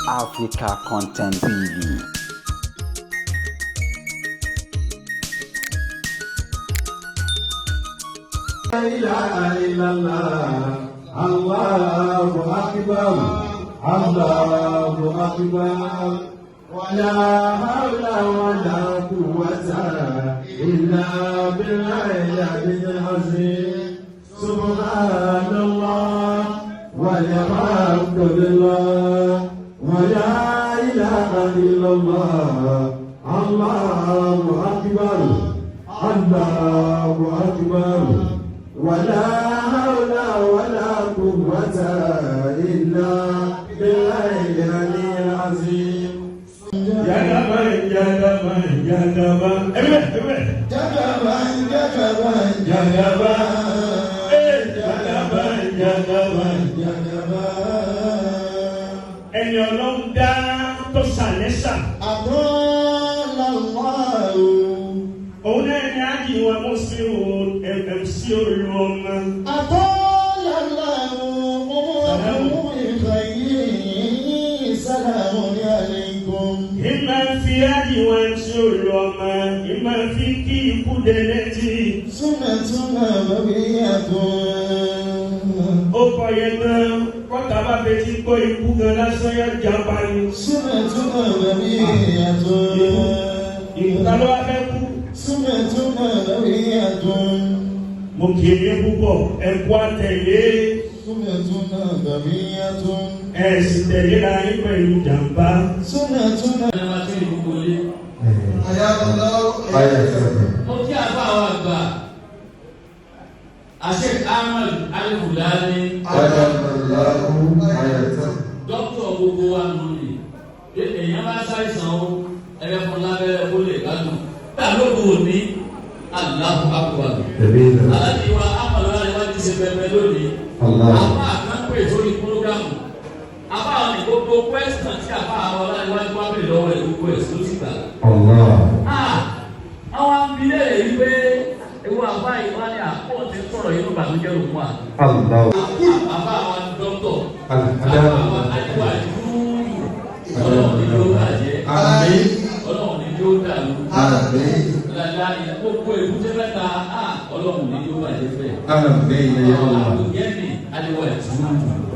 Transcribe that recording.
Africa Content TV. إله إلا الله الله أكبر الله أكبر ولا حول ولا قوة إلا بالله العلي العظيم سبحان الله والحمد لله ولا إله إلا الله الله أكبر الله أكبر ولا حول ولا قوة إلا بالله العلي العظيم. Jagaba, jagaba, jagaba. Ẹgbẹ́ ẹgbẹ́. Jagaba, jagaba, Jagaba. Ee, jagaba, jagaba. jagaba. Ẹni Ọlọ́run dá tó sàlẹ́sà. أضل الله. Òun náà ni ájì wọn mú sí MC Olúọmọ. أطال الله عمركم بخير سلام عليكم. Ìmọ̀ fi ájì wọn MC Olúọmọ. Ìmọ̀ fi kí ikú délé tí. سنة نبوية. Ó kọ yẹn gan. Kọ́tà bá fetí gbọ́ ikú gan lásán yá jàmbá ni. سنة نبوية. Ìkúta ló wá fẹ́ kú. سنة نبوية. Mo kì í ní púpọ̀, ẹ kú àtẹ̀lé. سنة نبوية. Ẹ sì tẹ̀lé ra yín pẹ̀lú jàmbá. سنة. Mo kí àbá àwọn àgbà Sheikh Ahmed Al-Fulani, dókítà gbogbo wa nù ní èèyàn bá ṣàìsàn o, ẹgbẹ́ fún lábẹ́rẹ́ kó lè gbádùn tá a lóko òní. Allahu Akbar. Aláàbí wa Ahmed Al-Fulani ti ṣe pẹpẹ lónìí. Àbá àkànpè sórí program àbá àwọn ní gbogbo question tí àbá àwọn ọlọ́run wá bèrè lọ́wọ́ ẹ̀, gbogbo ẹ̀ ló sì gbà. Àwọn abilé rẹ̀ wípé ewu àbá yìí wá ní àpò tí ń sọ̀rọ̀ yìí ló bànújẹ́ ló mú wa. Àbá àwọn dọ́kítọ̀, àbá àwọn àdìwà dúdú, Ọlọ́run ní yóò bàjẹ́, Ọlọ́run ní yóò dàrú. Lálá gbogbo èbúté mẹ́ta á, Ọlọ́run ní yóò bàjẹ́ fẹ́. Àbùgẹ́nì àdìwà dúdú.